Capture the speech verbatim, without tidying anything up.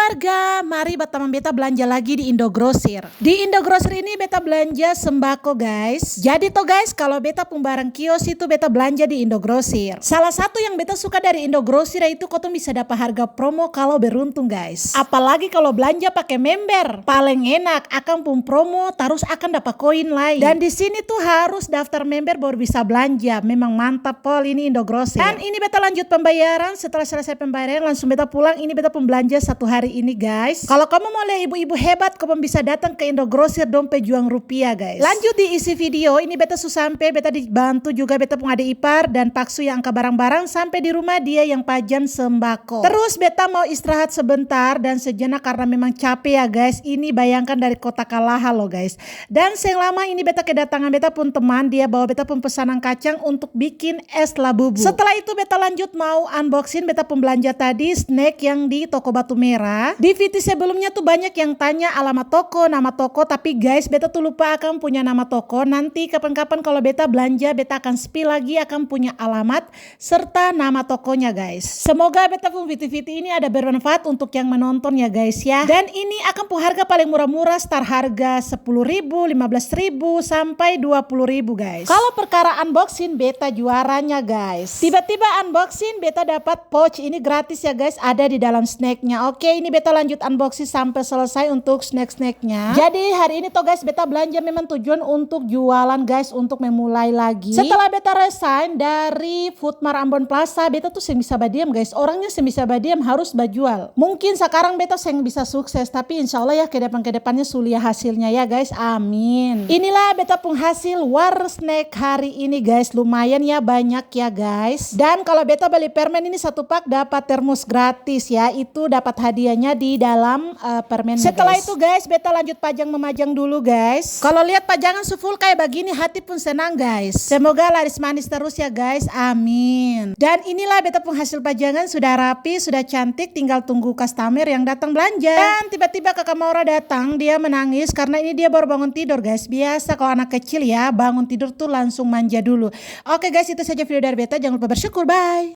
Harga, mari batamang beta blanja lagi di Indogrosir. Di Indogrosir ini beta blanja sembako, guys. Jadi to, guys, kalo beta pung barang kios itu beta blanja di Indogrosir. Salah satu yang beta suka dari Indogrosir itu kotong bisa dapa harga promo kalo beruntung, guys. Apalagi kalo blanja pake member, paleng enak, akang pung promo tarus akang dapa koin lai. Dan di sini tuh harus daftar member baru bisa blanja. Memang mantap pol ini Indogrosir. Dan ini beta lanjut pembayaran, setelah selesai pembayaran langsung beta pulang. Ini beta pung blanja satu hari ini, guys. Kalo kamu mau lia ibu-ibu hebat, kamu bisa datang ke Indogrosir dong pejuang rupiah, guys. Lanjut di isi video, ini beta su sampe, beta dibantu juga beta pung ade ipar dan paksu yang angka barang-barang sampe di rumah, dia yang pajan sembako. Terus beta mau istirahat sebentar dan sejenak karna memang cape ya, guys. Ini bayangkan dari kota Kalaha loh, guys. Dan seng lama ini beta kedatangan beta pung teman, dia bawa beta pung pesanan kacang untuk bikin es labubu. Setelah itu beta lanjut mau unboxing beta pung blanja tadi, snack yang di toko Batu Merah. Di V T sebelumnya tuh banyak yang tanya alamat toko, nama toko, tapi guys, beta tuh lupa akang punya nama toko. Nanti kapan-kapan kalo beta blanja, beta akan spill lagi akang punya alamat serta nama tokonya, guys. Semoga beta pung V T-V T ini ada bermanfaat untuk yang menonton ya, guys, ya. Dan ini akang pung harga paling murah-murah, start harga sepuluh ribu, lima belas ribu, sampai dua puluh ribu, guys. Kalo perkara unboxing, beta juaranya, guys. Tiba-tiba unboxing, beta dapat pouch ini gratis ya, guys, ada di dalam snacknya. Oke, ini beta lanjut unboxing sampai selesai untuk snack-snacknya. Jadi hari ini to, guys, beta blanja memang tujuan untuk jualan, guys, untuk memulai lagi. Setelah beta resign dari Foodmart Ambon Plaza, beta tuh seng bisa badiam, guys. Orangnya seng bisa badiam, harus bajual. Mungkin sakarang beta seng bisa sukses, tapi insya Allah ya, ke depan-ke depannya su lia hasilnya ya, guys. Amin. Inilah beta pung hasil war snack hari ini, guys. Lumayan ya, banyak ya, guys. Dan kalo beta beli permen ini satu pak, dapat termos gratis ya. Itu dapat hadiahnya di dalam, eh, permennya, guys. Setelah itu, guys, beta lanjut pajang memajang dulu, guys. Kalo liat pajangan su full kaya bagini, hati pun senang, guys. Semoga laris manis terus ya, guys. Amin. Dan inilah beta pung hasil pajangan, sudah rapi, sudah cantik, tinggal tunggu customer yang datang belanja. Dan tiba-tiba Kaka Maura datang, dia menangis karna ini dia baru bangun tidor, guys. Biasa kalo anak kecil ya, bangun tidur tuh langsung manja dulu. Oke, guys, itu saja video dari beta. Jangan lupa bersyukur. Bye.